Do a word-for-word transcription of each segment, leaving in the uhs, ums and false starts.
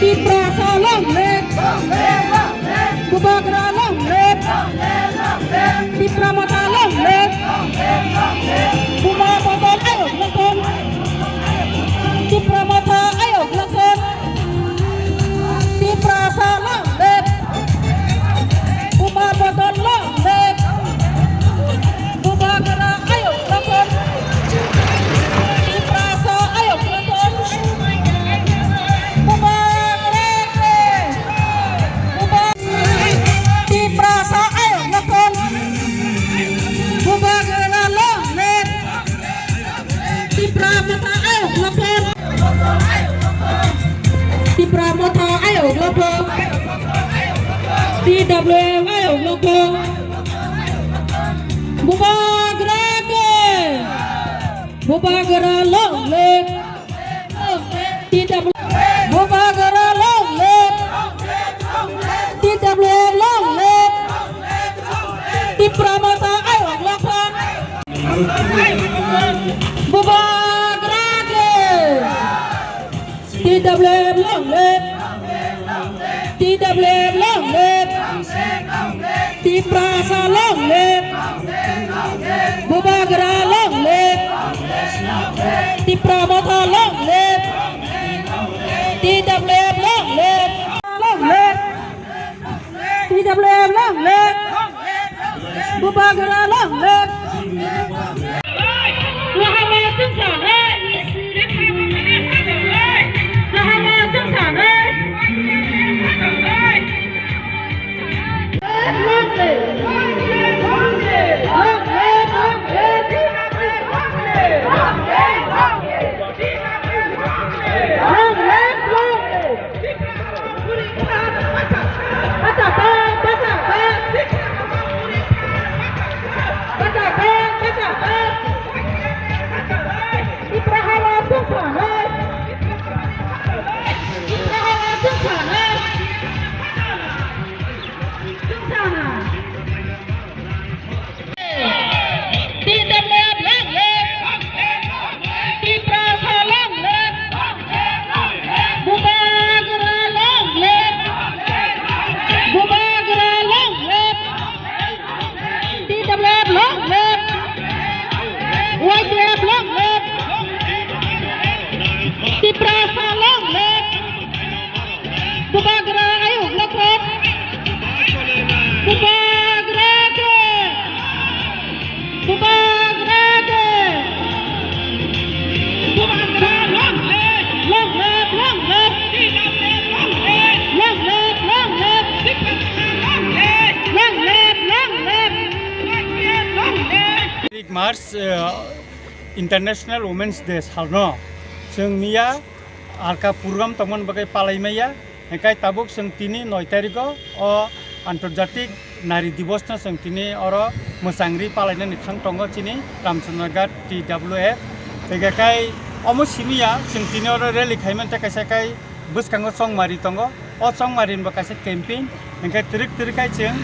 Tiprasa long live! Bubagra long live! Tipra Motha long live! Buma Bodol ayok lokon! Tipra Motha ayok lokon! Tiprasa long live! Buma Bodol long live! Bubagra ayok lokon! Tiprasa ayok lokon! Bubagra ke! Buba-, Tiprasa ayok lokon! Bubagra long live! Tipra Motha ayok lokon! Tipra Motha ayok lokon! T W F ayok lokon! Bubagra ke! Bubagra long live! T W, Bubagra long live! T W long live! Tipra Motha ayok lokon! Bubagra ke! T W long live! T W long live! Tiprasa long live! Bubagra long live! Tipra Motha long live! T W F long live! Long live! T W F long live! Bubagra long live! Lahama chwngsa hai! Lahama chwngsa hai! T W F long live! Tiprasa long live! Bubagra long live! Bubagra long live! T W F long live! Y T F long live! Tiprasa long live! Bubagra ayuk lokon. Bubagra ke. Bubagra ke. Bubagra long live. Long live, long live. Long live, long live. Long live, long live. Tarik March, eh, International Women's Day salno chwng miya alka program tongmani bagwi palai maya. Hingkai tabuk chwng tini noi tarigo o Antarjatik Nari Divosno chwng tini oro mwchangri palainani thang tongo chini Ramchandra Ghat T W F. Hingkai omo simiya chwng tini oro rally khaimani tei kaisa kai bwskango chongmari tongo. O chongmari ni bo kaisa campaign. Hingkai twrwk twrwk khai chwng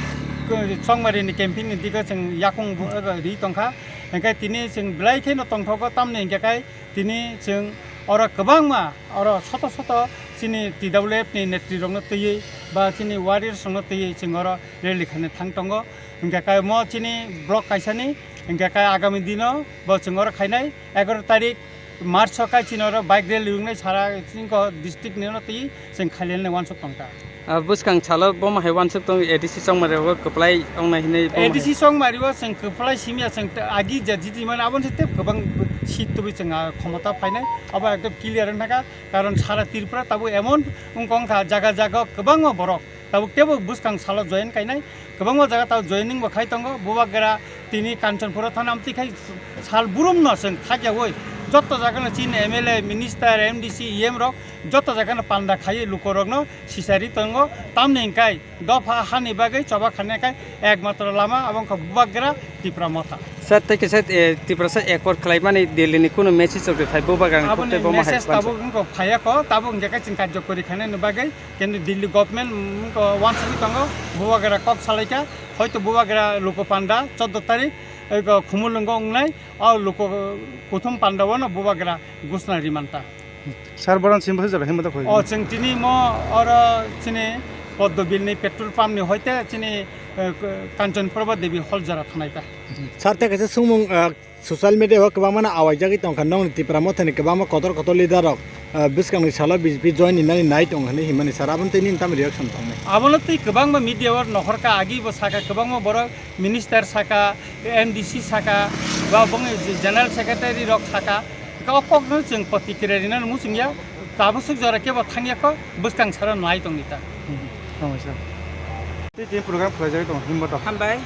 chongmari ni campaign ni digo chwng yakung ri tongkha. Hingkai tini chwng belai kheno tongthogo, tamni hingke kai tini chwng oro kwbangma oro soto soto chini T W F ni netri rokno twiwi ba chini warriors rokno twiwi chwng oro rally khaina thang tongo. Hingke kai mo chini block kaisani hingke kai agami dino bo chwng oro khainai egaroh tarik March o kai chini oro bike rally wngnai sara chini district ni no twiwi chwng khailai uansuk tongkha. Ah, bwskang salo bomo hai uansuk tongo, A D C chongmari rogo kwplai wngnai hinwi bomo A D C hai. Chongmari o chwng kwplai simiya chwng te-, agi ja jiti mani aboni se tei kwbang seat tubui chwng ah khomota phainai abo ekdom clear wngkha, karon sara Tripura tabuk emon wngkha jaga jaga kwbangma borok tabuk teibo bwskang salo join kainai kwbangma jaga tabuk joining bo khai tongo. Bubagra tini Kanchanpur o thana amtwi khai sal burumno chwng thakyaui joto jagano chini M L A, minister, M D C, E M rok joto jagano panda khaiwi lukorokno sisari tongo, tamni hingkai dopha hani bagwi choba khainai khai ekmatro lama abo wngkha Bubagra Tipra Motha. Sir, tei kisa, eh, Tiprasa accord khlaimani Delhi ni kunu message rok phai Bubagra ni aboni khukte bomo hai message tabuk wngkha phaiya kho, tabuk hingkhe khe chwng karjokori khainani bagwi, kintu Delhi government wngkha uansugwi tongo, Bubagra kok salaikha, hoito Bubagra luku panda choddo tarik, eko Khumulwngo wngnai, o luku kuthum panda wano Bubagra gusna rimanta. Sir, boron sim bwsajora himba da khoi. O, chwng tini mo oro chini Poddo Bill ni petrol pump ni hoite chini, eh, Kanchanpur ba Devi hall jora thanai ta. Sir, tei kaisa sumung, ah, social media o kwbangma no awaijagwi tongkha, nongni Tipra Mothani kwbangma kotor kotor leader rok, ah, bwskangni salo B J P join ni nani nai tong hinwi himani sir, aboni tei nini tamo reaction tongnai? Abono tei kwbangma media o nohorkha, agi bo sakha, kwbangma borok minister sakha, M D C sakha, ba bongni general secretary rok sakha, o kokno chwng protikriya rina muchungya. Tabuk swk jora kebo thangya kho, bwskang sara nai tongdi ta. Hmm, tongwi sir. Tei tini program khlaijagwi tongo, himba tok. Hambai,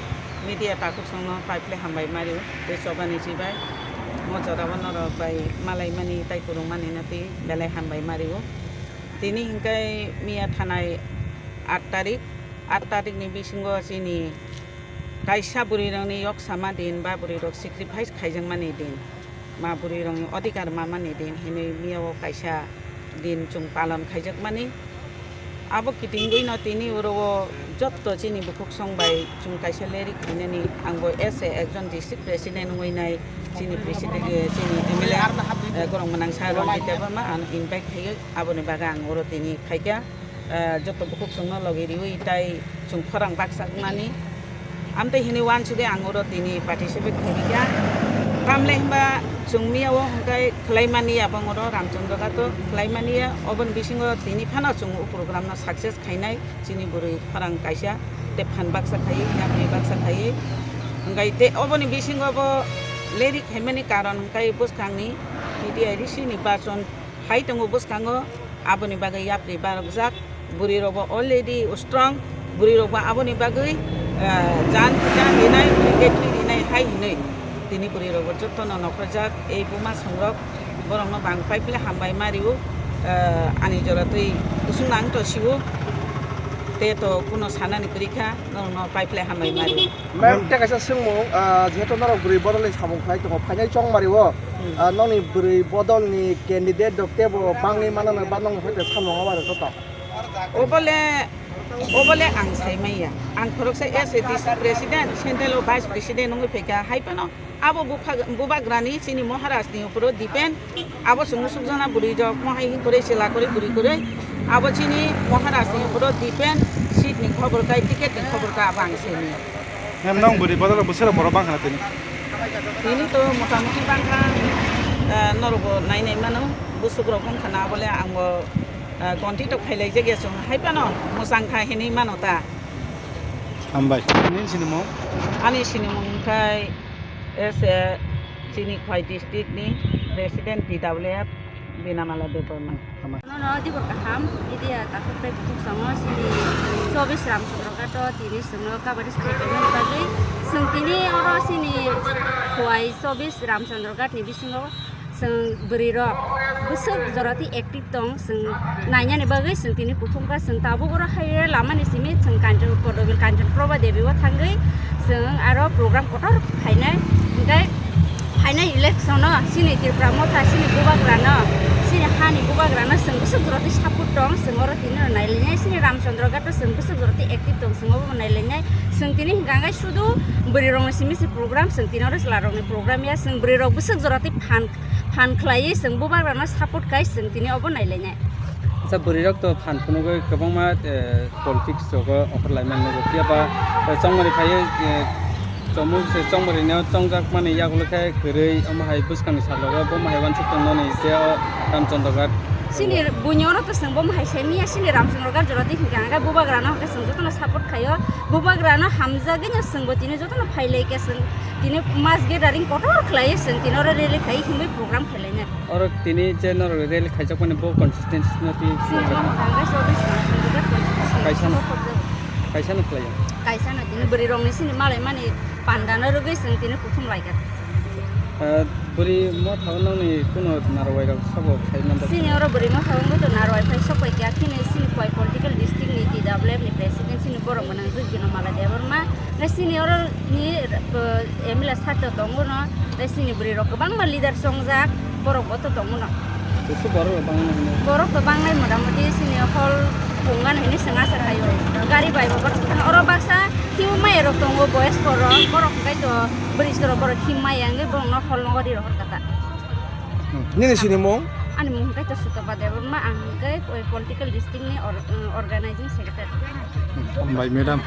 media takhuk songno paiphle hambai mario, tei chobani chibai. Mo jorao norok bai malaimani tai kwrwngmani no tei belai hambai mario. Tini hinkhe miya thanai aat tarik, aat tarik ni bisingo chini kaisa bwrwi rokni yok sama din ba bwrwi rok sacrifice khaijakmani din. Ma bwrwi rokni odhikar mamani din hinwi miyao kaisa din chwng palon khaijakmani. Abo kitingwi no tini oro o jotto chini bukhuk song bai chwng kaisa lerik khainani, angbo as a ekjon district president wngwi nai chini president, eh, chini M L A, eh, gorok mwnang sa Ranjit Debbarma ano invite khaiwi aboni bagwi ang oro tini phaikha. Ah, joto bukhuk chwngno logi riwi tai chwng khorang baksa wngnani. Amtwi hinwi uansugwi ang oro tini participate khairikha. Tamle hwnba chwng miyao hwnkhe khlaimani ya bongoro Ramchandra Ghato khlaimani ya. Oboni bisingo tini phano chwng o program no success khainai chini bwrwi khorang kaisa tei phan baksa khaiwi yapri baksa khaiwi. Hwnkhe tei oboni bisingo bo lerik khaimani karon hwnkhe bwskangni media risi ni bachon phai tongo bwskango. Aboni bagwi yapri barokjak, bwrwi rokbo already strong, bwrwi rokbo aboni bagwi, ah, jan puja rinai, tei twi rinai hai hinwi tini bwrwi rokbo jotono nokhorjak, ei buma songrok borokno bang paiphle hambai mario, ah, ani jora twi kusung nang to siwo, tei to kuno sanani kwrwi kha, norokno paiphle hambai mario. Ma'am, tei kaisa swngmung, ah, jehetu norok bwrwi bodolni samung khlai tongo, phainai chongmari o, Hmm. ah, nokni bwrwi bodolni candidate rok teibo bangwi mano ba nokni hoite samung o bare joto? Obole, obole ang sai maya. Ang khoroksa S A D C president, central o vice president wngwi phaikha, hai phano abo bupha-, bubagrani chini Maharaj ni uporo depend. Abo chwng musuk jana bwrwi rok mohai hing kwrwi chwla kwrwi bwrwi kwrwi. Abo chini Maharaj ni uporo depend, seat ni khobor kai, ticket ni khobor kai, abo ang sai maya. Em, nong bwrwi bodol bwswk borok bang khana tini? Tini to motamuti bang kha, eh, norok bo nai nai mano, bwswk rok wng khana, abole ang bo, eh, gonti tok khailai jak ya chwng, hai phano mwchang kha hinwi mano ta. Hambai. Nini sinimung? Ani sinimung khai S A chini Khwai district ni president T W F. Binamala Debbarma. Nono dibor kaham, media takhuk tei bukhuk songo chini chobis Ramchandra Ghato tini chwngno coverage khlaimani bagwi. Chwng tini oro chini Khwai chobis Ramchandra Ghat ni bisingo chwng bwrwi rok bwswk jora tei active tong, chwng nainani bagwi chwng tini kuthum kha, chwng tabuk oro hai lamani simi chwng Kanchan, Kodobil Kanchan Prabha Devi o thangwi chwng aro program kotor khainai, hwnkhe phainai election o chini Tipra Motha, chini bubagrano, chini hani bubagrano chwng bwswk jora tei support tong, chwng oro tini rw nailainai, chini Ramchandra Ghat o chwng bwswk jora tei active tong, chwng obo nailainai. Chwng tini hwnkha hwnkhe sudu bwrwi rokno simi se program, chwng tini oro chwla rokni program ya, chwng bwrwi rok bwswk jora tei phan, phan khlaiwi chwng bubagrano support khai chwng tini obo nailainai. Acha, bwrwi rok to phan phunugwi kwbangma, eh, politics rogo offer laimani nugo. Phiya ba, eh, chongmani phaiwi, eh, chomui se chongmani no chongjak mani yagulo khe kwrwi, omo hai bwskangni salogo bo hai uansuk tongmani je o Ramchandra Ghat. Chini buini oro to chwng bo hai se miya, chini Ramchandra Ghat jora tei hwnkhe ang khe bubagrano hwnkhe chwng jotono support khaio. Bubagrano hamjagwi no chwng bo tini jotono phai lai khe chwng tini mass gathering kotor khlaiwi chwng tini oro rally khai himwi program khlainai. Oro tini je norok rally khaijakmani bo constituency no twi Chini bo hwnkha hwnkhe chobis Ramchandra Ghat constituency. Kaisa no. Kaisa no khlaiya. Kaisa no tini bwrwi rokni chini malai mani panda no rwgwi chwng tini kuthum laikha. Ah, bwrwi motha o nokni kuno narwai rok sabo khai man da? Chini oro bwrwi motha o wngwi to narwai phai sok pai kha, chini, chini Khwai political district ni T W F ni president chini borok mwnang Jujbino Mala Debbarma. Nai chini oro ni, uh, M L A sir to tongo no, tei chini bwrwi rok kwbangma leader chongjak, borok bo to tongo no. Bwswk borok rok bangma hino? Borok to bangnai, motamuti chini hall pungan hini swng asa khaio. Gari bai bo borok thang oro baksa thimwi maya rok tongo, boyes borok, borok hwnkhe to bwrwi chwrok borok thim maya hwnkhe borok no hall nogo ri rohor kha ta. Hmm. Nini sinimung? Ani mung khe to Sutopa Debbarma, ang khe political district ni or-, organizing secretary. Hambai madam.